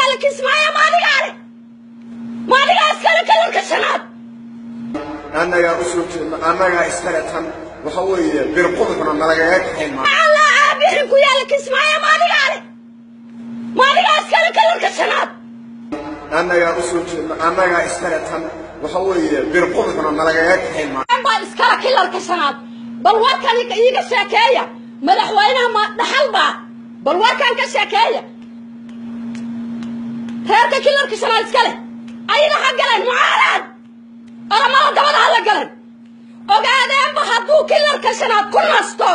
yaalla Kismaayo maadigaa leh, maadigaa iskale kilalka shanaad. Annagaa u soo jeedna, annagaa iskale tan. Waxa weeye birquduxna nalagaga kaxayn maa. Allah aabixin ku yaalla Kismaayo maadigaa leh, maadigaa iskale kilalka shanaad. Annagaa u soo jeedna, annagaa iskale tan. Waxa weeye birquduxna nalagaga kaxayn maa. Baa iskale kilalka shanaad. Bal warkan iiga sheekeeya, madaxweynaha ma dhaxal baa? Bal warkan ka sheekeeya. Reerka kilalka shanaad iskale ayada ha galeen mucaarad, Oramada dabada ha la galeen. Ogaadeenba hadduu kilalka shanaad ku nasto,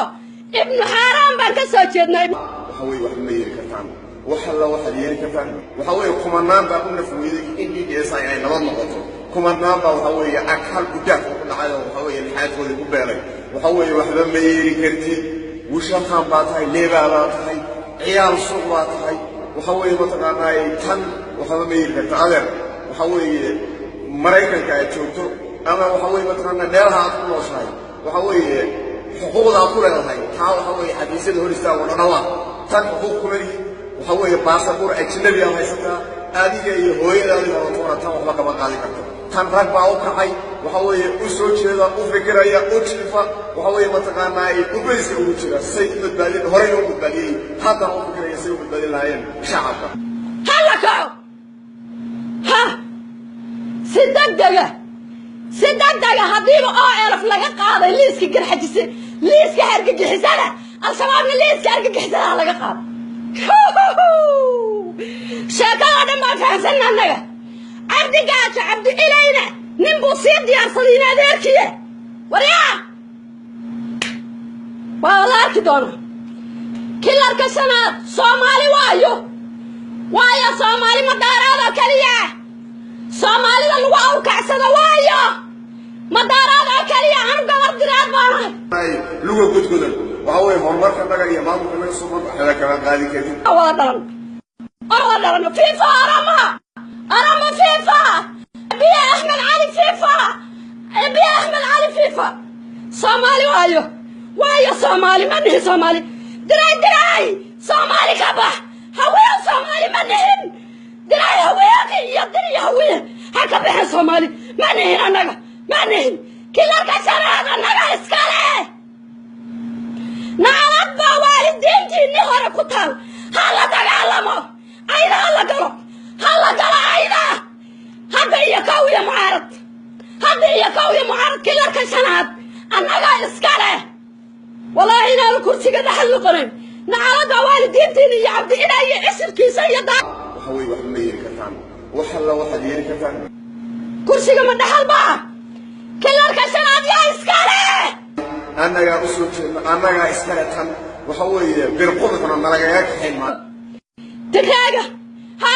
ibnu xaaraan baan ka soo jeednay. Waxa weeye waxba ma yeeli kartaan, wax alla waxaad yeeli kartaan. Waxa weeye kumanaan baa u naf weyday in DDS ay nabad noqoto. Kumanaan baa waxa weeye agxal gudaafka ku dhacay oo waxa weeye lixaadkoodii ku beelay. Waxa weeye waxba ma yeeli kartid. Wishakaan baa tahay, leebaa baa tahay, ciyaal suuq baa tahay. Waxa weeye mataqaanaa tan waxba ma yeeli karta, adeer. Waxa weeye Maraykanka aad joogto ama waxa weeye mataqaanaa meelaha aad ku nooshahay, waxa weeye xuquuqda aad ku leedahay taa waxa weeye xafiisyada hor istaago dhadhawa. Tan xuquuq kuma lihi. Waxa weeye baasabuur ajnabi aad haysataa, adiga iyo hooyadaadii horatoona tan waxba kama qaadi karto. Tan rag baa u kacay, waxa weeye u soo jeeda, u fikiraya, u jiifa, waxa weeye mataqaanaa ubayska ugu jira say u badbaadin, horeyna u badbaadiyey, haddana u fikiraya say u badbaadin lahaayeen shacabka. Ha la kaco, ha si degdega, si degdega. Haddiiba oo elaf laga qaaday liiska Garxajise, liiska hargagixisada Al-Shabaabna, liiska argagixisada ha laga qaado. Sheekadoo dhan baan fahamsanna annaga. Cabdi Gaajo, Cabdi Ilayna nin buu sii diyaarsaday in adeerkiye. Waryaa, waa la arki doonaa. Kilarka shanaad Soomaali waayo, waayo Soomaali madaaraadoo keliya Soomaalida lagu awrkacsado waayo madaaraad oo keliya. Anu gabar Diraad baanahay. Luga godgodan. Waxa weeye horumarka naga iyo maamulka naga sugan waxba kama qaadi kartid. Wada dhalan, wada dhalan. Viva Arama, Arama viva! Abiy Axmed Cali viva! Abiy Axmed Cali viva! Soomaali waayo, waayo Soomaali ma nihin. Soomaali diray, diray Soomaali ka bax. Hawiye Soomaali ma nihin. Diray Hawiye iyo Dir iyo Hawiye ha ka baxeen. Soomaali ma nihin annaga, ma nihin. Kilarka shanaad annaga iskale. Nacalad baa waalidiintiinni hore ku taal. Ha la dagaalamo ayda, ha la galo, ha la galo ayda. Hadda iyo kow iyo mucaarad, hadda iyo kow iyo mucaarad. Kilarka shanaad annaga iskale. Walaahi inaanu kursiga dhaxal noqonayn. Nacalad baa waalidiintiina iyo Cabdi Ilaa iyo isirkiisa iyo daa. Waxa weeye waxba ma yeeli kartaan, wax alla waxaad yeeli kartaan. Kursiga ma dhaxal baa? Kilarka shanaad yaa iskale? Annagaa u soo jeedna, annagaa iskale tan. Waxa weeye birquduxna nalagaga kaxayn maa. Tigreega ha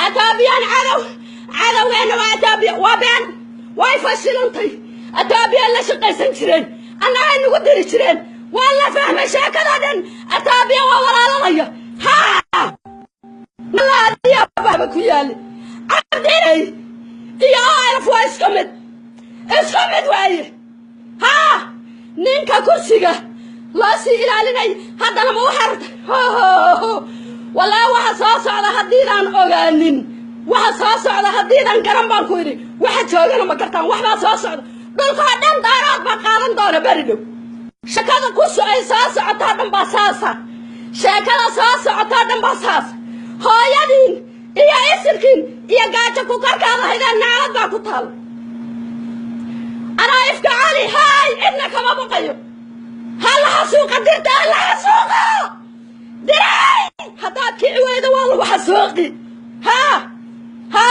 Etoobiyaan cadow, cadowgeena waa Etoobiya. Waa been, way fashilantay. Etoobiyaan la shaqaysan jireen, annagay nagu diri jireen. Waa la fahmay sheekada dhan. Etoobiya waa walaalanaya. Ha baba ku yaali. Cabdinay iyo OLF waa isku mid, isku mid waaye. Ha ninka kursiga loo sii ilaalinay haddana ma waxaa. Walaa waxa soo socda haddiidaan ogaanin, waxa soo socda haddiidaan garan baan ku idhi. Waxa joogana ma gartaan. Waxbaa soo socda, dhulkoo dhan Daarood baa qaadan doona beri dhow. Sheekada ku ay soo socotoo dhan baa saasa, sheekada soo socotoo dhan baa saasa. Hooyadiin iyo isirkiin iyo gaajo ku korkaada haydaan, naclad baa ku taal. Anaa ifka Cali haay, cidna kama baqayo. Ha la xasuuqa Dirta, ha la xasuuqa diray. Haddaad kici weydo waa lagu xasuuqi. Ha ha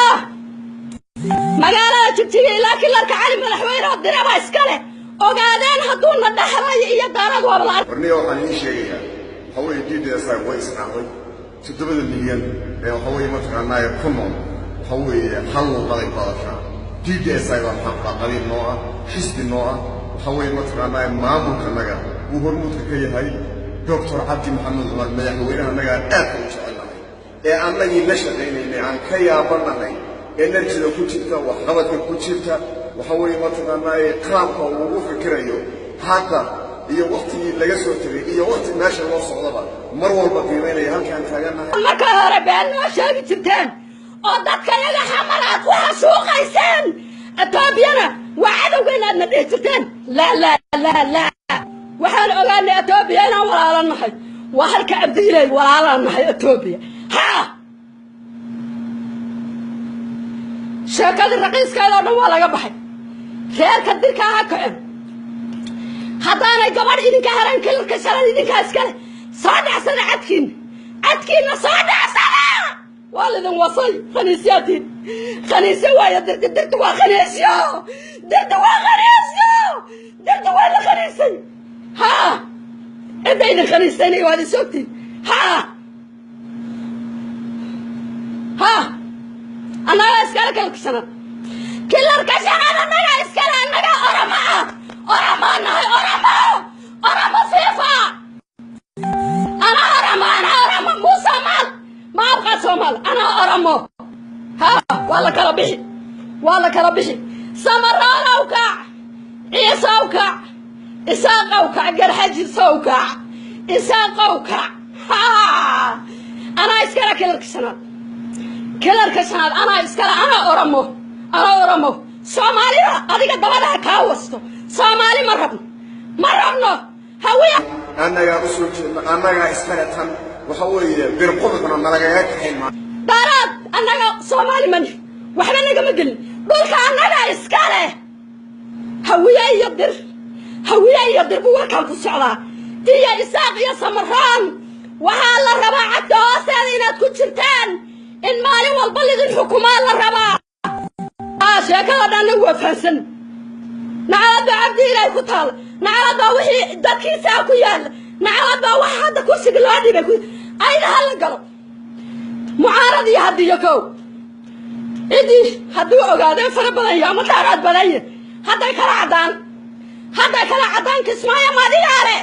magaalada Jigjiga ilaa kilarka Cali madaxweyne oo diraba iska leh. Ogaadeen hadduuna dhexlayo iyo Daarad waaba la Warniya, waxaan idiin sheegayaa waxa weeye DDS way israacday. 7 milyan ee waxa weeye mataqaanaa ku nool waxa weeye hal luuqaday ku hadashaa. DDS baa maxaan ku qabiil noo ah, xisbi noo ah. Waxa weeye mataqaanaa maamulkanaga uu hormuudka ka yahay Doctor Cabdi Maxamed Cumar, madaxweynaha annaga aadka u jecelnahay ee annagii la shaqaynaynay aan ka yaabanahay energyda ku jirta, waxqabadka ku jirta, waxa weeye mataqaanaa qaabka uu ugu fikirayo hadda. Iyo waktigii laga soo tegay iyo wakti meesha loo socdaba mar walba qiimaynaya halkaan taagannahay. Marka hore been noo sheegi jirteen oo dadka yaga Xamar aad ku xasuuqayseen, Etoobiyana waa cadowgeena aadna dhihi jirteen. Laa laa laa laa, waxaan ogaanay Etoobiya inaan walaalan nahay. Waa halka Cabdiiley walaalaan nahay Etoobiya. Haa, sheekadii raqiiskeeda oo dhan waa laga baxay. Reerka dirkaa ha kacen haddaanay gabadh idinka hareen. Kilalka shalan idinkaa iskale, soo dhacsada cadkiinna, cadkiinna soo dhacsada. Waa lidin wasay, khaniisyaatiin, khaniisyo waayo. Dirti, dirtu waa khaniisyo, dirtu waa khaniisyo, dirtu waa la khaniisay. Haa, cidda idin khaniisaynay waad is ogtiin. Haa haa, annagaa iskale kilalka shanaad, kilalka shanaad annagaa iskale. Annagaa Orama ah, Oramaa nahay, Oramo, Oramo fiifa. Anaa Oramo, anaa Oramo. Muuse maal ma abqaa Soomaal, anaa Oramo. Ha, waa la kala bixi, waa la kala bixi. Samaroolow kac, Ciisow kac, Isaaqow kac, Garxajisow kac, Isaaqow kac. Ha, anaa iskale kilalka shanaad, kilalka shanaad anaa iskale. Anaa Oramo, anaa Oramo. Soomaalida adiga dabadaha kaa wasto, Soomaali ma rabno, ma rabno Hawiya. Annagaa u soo jeedna, annagaa iskale tan. Waxa weeye birqudubna nalagaga kaxayn maayo. Daaraad annaga Soomaali mani waxba nagama gelin. Dhulka annaga iskale. Hawiye iyo Dir, Hawiye iyo Dir buu warkaan ku socdaa, iyo Isaaq iyo Samaraan. Waxaa la rabaa cagta hoosteeda inaad ku jirtaan, in maalin walba lidin xukumaa la rabaa. Sheekada dhanna waa fahansan. Nacalad baa Cabdi Ilaahay ku taala, nacalad baa wixii dadkiisaa ku yaalla, nacalad baa wax hadda kursiga loo dhibay ku ayda. Ha la galo mucaarad iyo hadiyo kow ciddii hadduu ogaadeen fara badan yaho ama daaraad badan yahy, hadday kala caddaan, hadday kala caddaan. Kismaayo madigaale.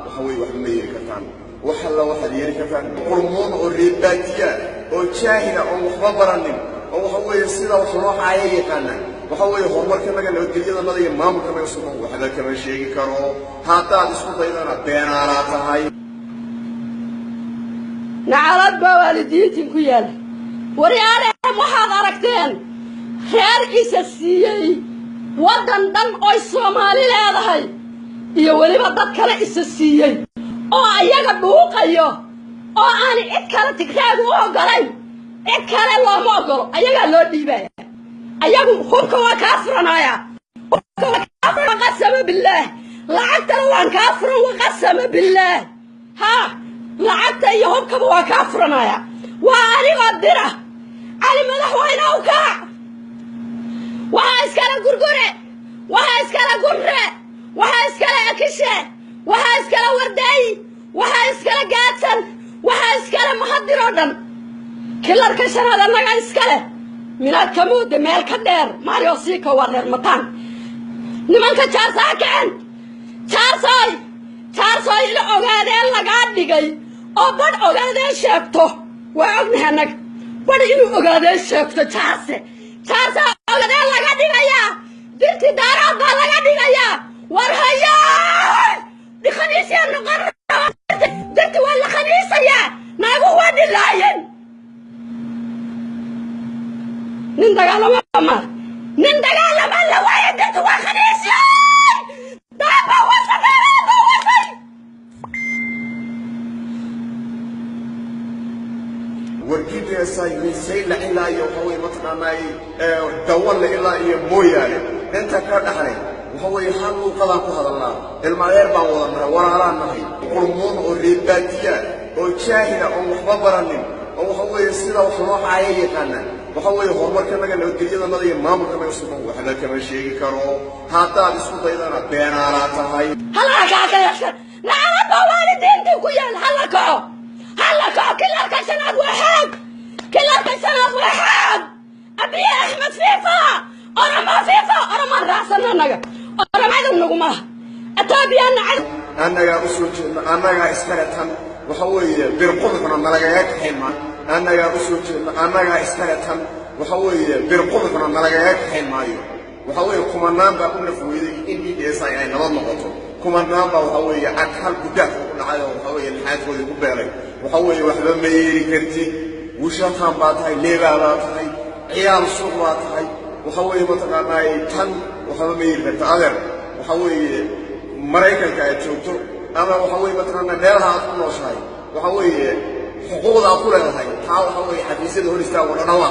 Waxa weeye waxba ma yeeli kartaan, wax alla waxaad yeeli kartaan. Qurmuun oo reebaadiya oo jaahila oon waxba baranin oo waxa weeye sida wax loo caaya yaqaana, waxa weeye horumarkanaga, nabadgelyadanada iyo maamulkanaga sugan waxba kama sheegi karo. Haddaad isku daydana beenaalaa tahay. Nacalad baa waalidiintiin ku yaala. Waryaalehem, waxaad aragteen reer isa siiyey waddan dhan oy Soomaali leedahay iyo weliba dad kale isa siiyey oo ayaga dhuuqayo oo aan cid kale Tigraagu u oggolayn. Cid kale looma oggolo, ayagaa loo dhiibaya. Ayagu hubka waa kaa furanaya, hubka waa kaa furan, qasama billaah. Lacagtana waan kaa furan, waqasama billaah. Ha, lacagta iyo hubkaba waa kaa furanaya. Waa anigoo dira Cali madaxweyne u kac. Waxaa iskale Gurgure, waxaa iskale Gurre, waxaa iskale Akishe, waxaa iskale Wardeey, waxaa iskale Gaadsan, waxaa iskale Mahadir oo dhan. Kilarka shanaad annaga iskale. Minaad ka mooda meel ka dheer Mario Sika waa reer Mataan. Nimanka Jaarsa ha kacen. Jaarsoy, Jaarsoy, ila ogaadeen lagaa dhigay oo badh ogaadeen sheegto waa ognahay annaga. Badh inuu ogaadeen sheegto Jaarse, Jaarsa ogaadeen laga dhigayaa, Dirti Daaraad baa laga dhigayaa. War hayaay, khaniisyaa noqon rabaa. Dirti waa la khaniisayaa, naaguhu waa dhilaayeen. Nin dagaalama ma nin dagaalama la waaye. Dirti waa khaniisyay, daaba wasay, daaba wasay. Wargidheesay minsayla ilaa iyo waxa weye mataqaanaay Dawalle ilaa iyo Mooyaane inta ka dhaxlay, waxa weeye hal luuqadaan ku hadalnaa, ilmaadeer baan wada nahay, walaalaan nahay. Qurmuun oo reebaadiya oo jaahila oon waxba baranin oo waxa weeye sida wax loo caaya yaqaana, waxa weeye horumarkanaga, nabadgelyadanada iyo maamulkanaga sugan waxba kama sheegi karo. Haddaad isku daydana beenaalaa tahay. Hala kaca, nacalad baa waalidiintii ku yaal. Hala kaco, hala kaco. Kilarka shanaad waa xaag, kilarka shanaad waa xaag. Abiye Axmed fiifa, Oramo fiifa. Oromaan raacsan annaga, Oramo cadow naguma laha, Etoobiyana cadow. Annagaa u soo jeedna, annagaa iskale tan. Waxa weeye birqudubna nalagaga kaxayn maayo. Annagaa u soo jeedna, annagaa iskale tan. Waxa weeye birqudubna nalagaga kaxayn maayo. Waxa weeye kumanaan baa u naf weyday in DDS ay nabad noqoto. Kumanaan baa waxa weeye hal gudaafka ku dhacay oo waxa weeye lixaadkoodii ku beelay. Waxa weeye waxba ma yeeli kartid. Wushataan baa tahay, leebaa baa tahay, ciyaal suuq baa tahay. Waxa weeye mataqaanaa tan waxba ma yeeli karta, adeer. Waxa weeye Maraykanka aad joogto ama waxa weeye mataqaanaa meelaha aad ku nooshahay, waxa weeye xuquuqda aad ku leedahay taa, waxa weeye xafiisyada hor istaago dhadhawa.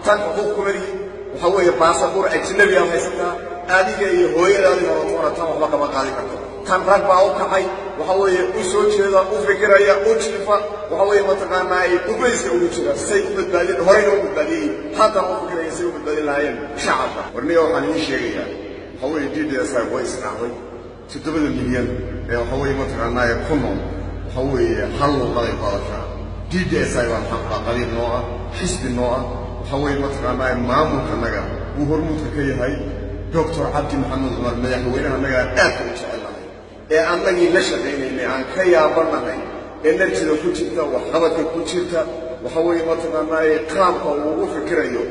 Tan xuquuq kuma lihi. Waxa weeye baasabuur ajnabi aad haysataa, adiga iyo hooyadaadii horatoona tan waxba kama qaadi karto. Tan rag baa u kacay, waxa weeye u soo jeeda, u fikiraya, u jiifa, waxa weeye mataqaanaa ubayska ugu jira say u badbaadin, horeyna u badbaadiyey, haddana u fikiraya say u badbaadin lahaayeen shacabka. Warniga waxaan idiin sheegayaa, waxa weeye DDSI way israacday. 7 milyan ee waxa weeye mataqaanaa ku nool, waxa weeye hal luuqaday ku hadashaa. DDSI baa maxaa qabiil noo ah, xisbi noo ah. Waxa weeye mataqaanaa maamulkanaga uu hormuudka ka yahay Doctor Cabdi Maxamed Cumar, madaxweynaha annaga aadka u jecelnahay ee annagii la shaqaynaynay aan ka yaabanahay energy-da ku jirta, waxqabadka ku jirta, waxa weeye mataqaanaa qaabka uu u fikirayo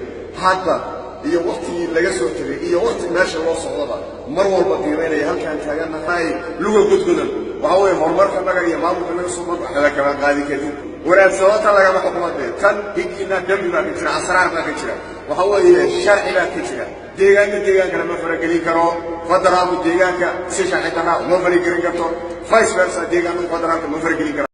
hadda iyo waktigii laga soo tegay iyo wakti meesha loo socdaba, mar walba qiimaynaya halkaan taagannahay luga godgodan. Waxa weeye horumarka naga iyo maamulka naga soo waxba kama qaadi kartid. Wanaag tan lagama xukumadee, tan higiina dembi baa ka jira, asraar baa ka jira, waxa weeye sharci baa ka jira. Deegaanka deegaankana ma faragelin karo. Federaalku deegaanka si sharci darraa uma faragelin karto, vice versa, deegaanadu federaalka ma faragelin karo.